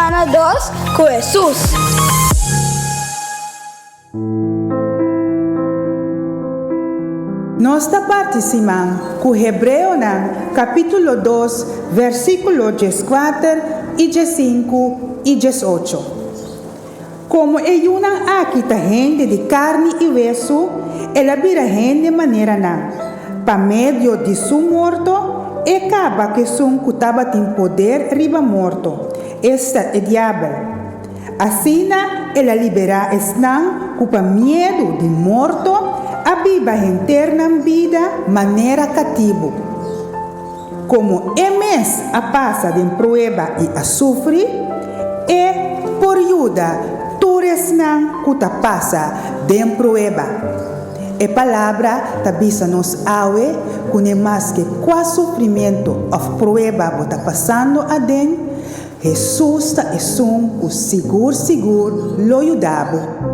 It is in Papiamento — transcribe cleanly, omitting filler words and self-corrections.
Semana 2 ku Hesus. Nos ta parti siman ku Hebreonan kapítulo 2 versíkulo 14 i 15 i 18. Komo e yunan aki ta hende di karni i wesu, el a bira hende manera nan. Pa medio di su morto, e kaba ku esun ku tabatin poder riba morto, esta e Diabel. Asina el a liberá esnan ku pa miedu di morto a biba henter nan bida manera katibu. Komo e mes a pasa den prueba i a sufri, e por yuda tur esnan ku ta pasa den prueba. E Palabra ta bisa nos awe ku ne maske kua sufrimentu òf prueba bo ta pasando aden, Hesus ta esun ku sigur sigur lo yuda bo.